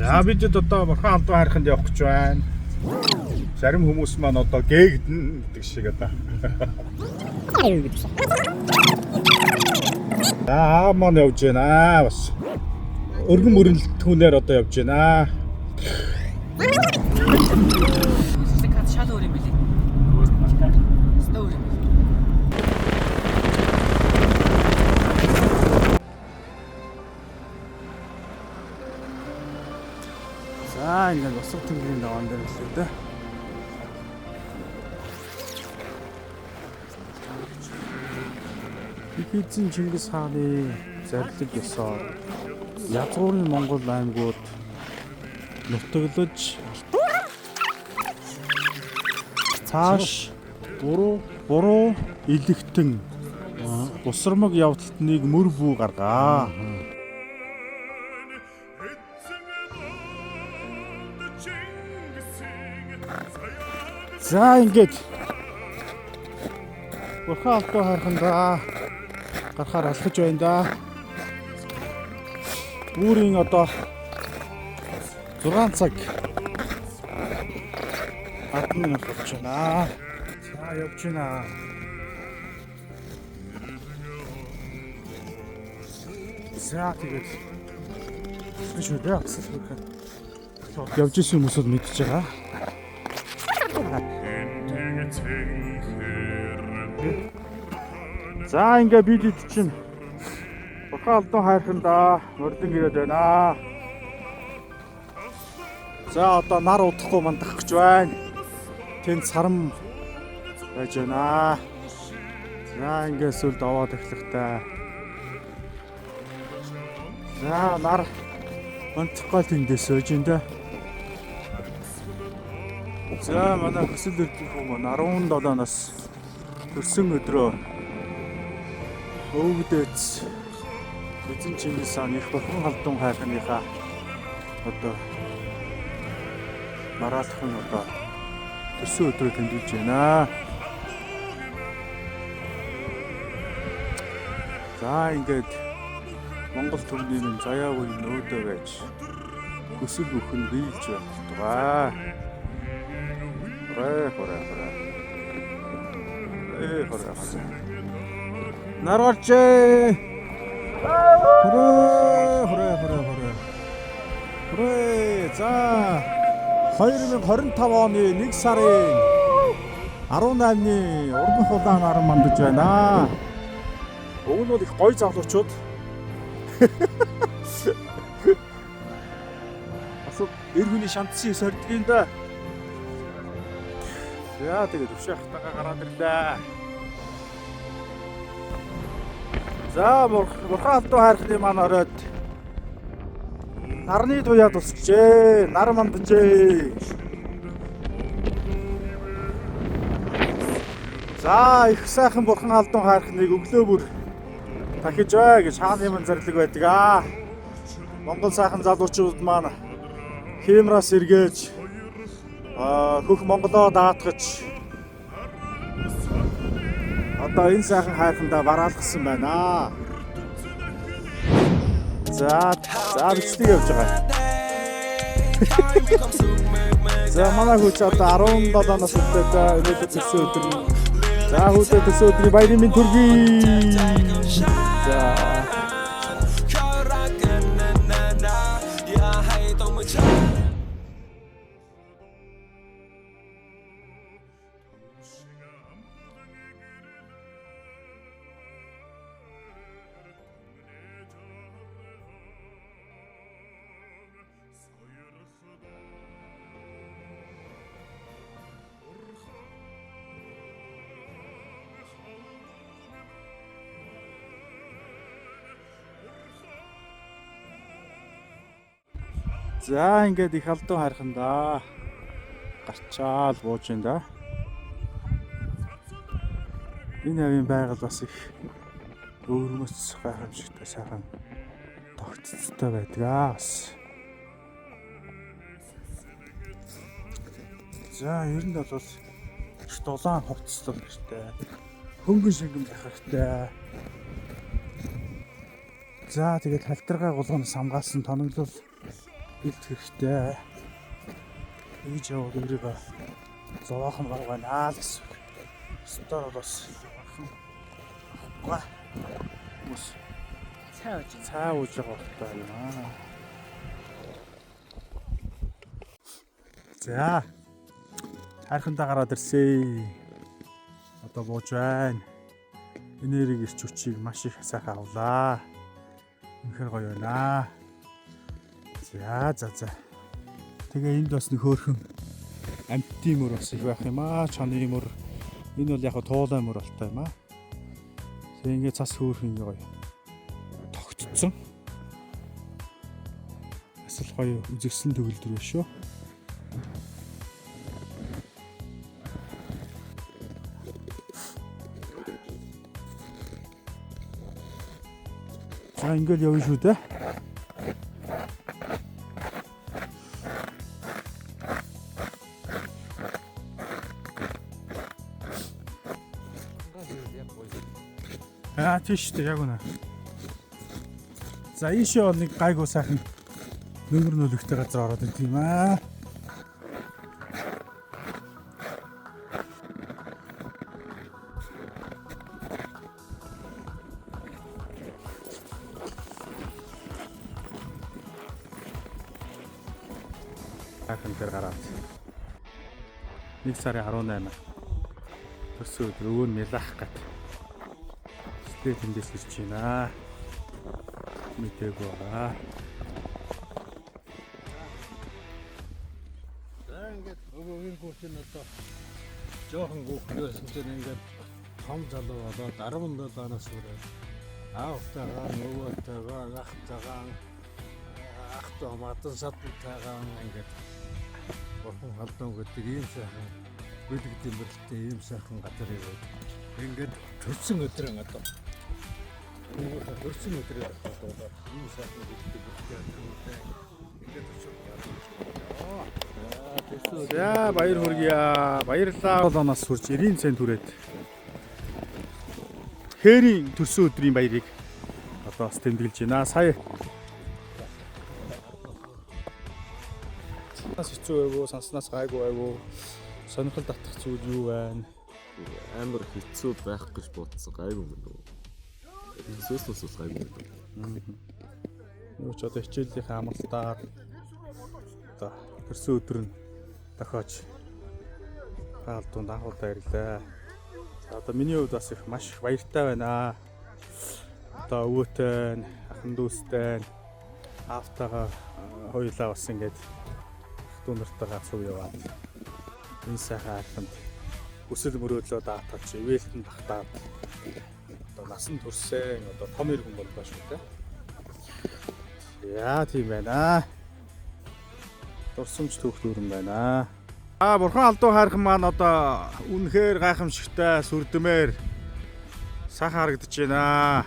За бидэд одоо Бурхан алдан хайрханд явах гэж байна. Зарим хүмүүс маань одоо гээгдэн гэдэг шиг одоо. За аа маань явж байна бас. Өргөн мөрөлтүүнээр одоо явж байна. Сэлэг хад шал өөр юм билээ. Өөр малтай. Өстө өөр юм билээ. За ингээд босго тэнгэрийн даваан дээр л дээ. Их эзэн Чингис хааны зарлиг ёсоор язгуурын Монгол аймагуд нутаглаж цааш буруу илэгтэн бусрамаг явдалтныг мөр бүү гаргаа. За ингээд Бурхан алдан хайрхандаа гарахаар алхаж байна да. Үүрийн одоо 6 цаг 10 минут болж байна. За явж байна. За тэгээд шүү дээ асал хүрэх. Явж исэн хүмүүсүүд мэдчихэж байгаа. За ингээ бид ид чинь Бурхан алдан хайрхандаа мордон ирээд байна. За одоо нар удахгүй мандах гэж байна. Тэнд саран байж байна. За ингээ сүлд аваа тахлахтай. За нар мандахгүй тэндээс сууж ин да. За манай хөсөл өртөх хүмүүс 17 нас төрсөн өдрөө өвгдөөц эзэн Чингис хаан их бурхан халдун хайрханыхаа одоо мараалах нь одоо төрсөн өдрөө тэмдэглэж байна. За ингээд Монгол түмний минь заяагүй нөөдөө байж хүсэл бүхэн биелж байх болтугай. Хорой хорой хорой. Э хорой хорой. Нар гарчээ. Хорой хорой хорой хорой. Хорой за 2025 оны 1 сарын 18-ны ургах улаан аран мандаж байна. Уг нь бол их гоё залуучууд. Асуу эр хүний шантсан сордгийн да. За тэгээд өвшөө хатаага гараад ирлээ. За бурхан алдан хайрхны маань оройд нарны туяа тусчээ. Нар манджээ. За их сайхан бурхан алдан хайрхныг өглөө бүр дахиж бай гэж хааны ман зарлиг байдаг аа. Монгол сайхан залуучууд маань хиймраас эргээж хөх Монголоо даатгаж одоо энэ сайхан хайрхандаа бараалгасан байна. За за бичлэг явж байгаа. За манай хүүч одоо 17 нас хүртээ өнөөдөр төрсөн өдөр нь. За хүүхдээ төрсөн өдрийн баярын минь төргий. За За ингээд их алдан хайрхандаа гарчаал бууж байна да. Энэ авийн байгаль бас их өвөрмөц гайхамшигтай сайхан тогтцтой байдаг аа бас. За ер нь бол их дулаан хувцслал гэртэй. Хөнгөн шингэн бахархтай. За тэгээд халтаргай гулган самгаалсан тоноглол Бэлт хэрэгтэй. Ийж явал өөрийгөө зовоох нь баг байна л гэсэн үг. Стор бол бас авахгүй. Хүмүүс Цай ууж. Цай ууж байгаа хэрэгтэй юм аа. За. Хайрхандаа гараад ирсэн. Одоо бууж байна. Энерги эрч хүчийг маш их сайхан авлаа. Үнэхээр гоё байна. За за за. Тэгээ энд бас нэг хөөрхөн амьтын мөр бас их байх юм аа. Чоны мөр. Энэ бол яг хаа туулай мөр болтой юм аа. Тэгээ ингээд цас хөөрхөн ингээ гоё тогтцсон. Бас л гоё үзэгсэн төгөлдөр байна шүү. За ингээл явна шүү дээ. Аа тийш үү яг үнэ. За ийшээ бол нэг гайгүй сайхан нөмөр нөлөгтэй газар ороод ирдэг юм аа. Сайхан дээр гараад 1 сарын 18 төрсөн өдөр өвөө нь мэлах гат. Сэтгэл тэндээс ирж байна. Мтээгүй байгаа. За ингээд өвөгийн хүүхэн одоо жоохон хүүхэн байсан чинь ингээд том залуу болоод 17 оноос хүрээд аавтайгаа, нөгөөтэйгээ, ахтайгаа, ахтай мадан садантайгаа ингээд бурхан халдун гэдэг ийм сайхан бэлэг дэмбэрэлтэй ийм сайхан газар ирээд ингээд төрсөн өдрөн одоо хүүхэн төрсөн өдрөө болоод ийм сайхан бэлэг дэмбэрэлтэй өдрүүдээ ингээд өчигдөр За баяр хүргье. Баярлалаа. Оноос хүрч 90 цент хүрээд хээрийн төрсөн өдрийн баярыг одоо бас тэмдэглэж байна. Сая санснаас хэцүү байгуу, санснаас гайгүй байгуу. Сонирхол татах зүйл юу байна? Амар хэцүү байх гэж бодсон гайгүй юм уу? Хэцүүснээс бас гайгүй юм. Юу ч одоо хичээлийнхээ амралтаар одоо төрсөн өдөр нь тохиож хаалт дунд анх удаа ирлээ. За одоо миний хувьд бас их маш их баяртай байна. Одоо өвөөтэй нь, ахын дүүстэй нь, аавтайгаа хоёулаа бас ингээд ах дүү нартайгаа цуг яваад энэ сайхан арханд хүсэл мөрөөдлөө даатгаж, ивээлтэн багтаад одоо насан туршээ одоо том ир хүн боллоо шүү дээ. Яа тийм байна. Дурсамж түүх дүүрэн байна. Аа бурхан алдуу хайрхан маань одоо үнэхээр гайхамшигтай сүрдмээр сайхан харагдаж байна.